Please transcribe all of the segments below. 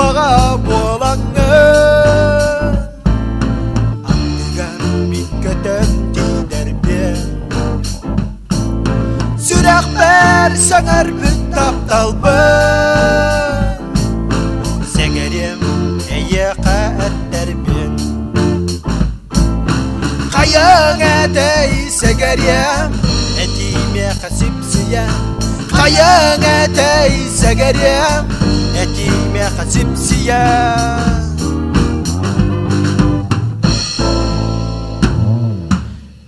Куобаҕа буолаҥҥын, аттыгар мин көтөн тиийдэрбин. Сүрэхпэр саҥарбыт тапталбын, сэгэриэм эйиэхэ эттэрбин. Хайаҥ этэй сэгэриэм, этиимиэхэ сипсийэ. Хайаҥ этэй сэгэриэм, этиимиэхэ сипсийэ.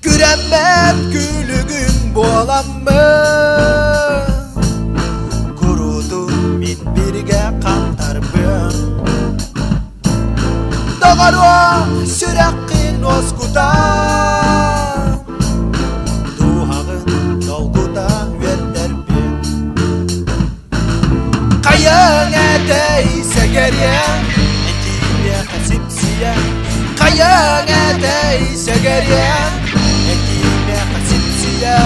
Күрэммэт күлүгүн буоламмын, куруутун мин бииргэ хантарбын. Доҕоруо сүрэххин уоскутан, дууһаҕын долгута үөрдэрбин. Хайаҥ этэй сэгэриэм, этиимиэхэ сипсийэ. Хайаҥ этэй сэгэриэм, этиимиэхэ сипсийэ.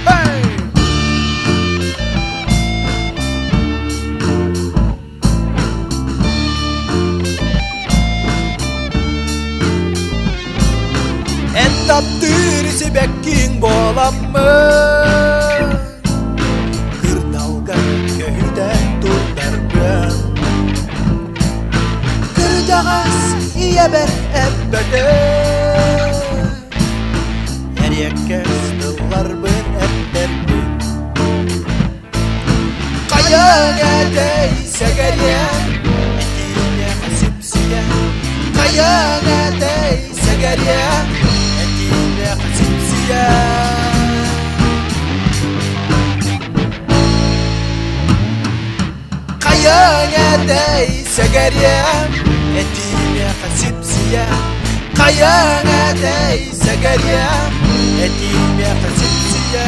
Hey! Эн таптыыр сибэккиҥ буоламмын, кырдалга көһүтэн турдаргын. Кырдьаҕас ийэбэр эппэтим, эриэккэс тылларбын эттэрбин. Хайаҥ этэй сэгэриэм, этиимиэхэ сипсийэ. Хайаҥ этэй сэгэриэм, этиимиэхэ сипсийэ. Хайаҥ этэй сэгэриэм, этиимиэхэ сипсийэ. Хайаҥ этэй сэгэриэм, этиимиэхэ сипсийэ.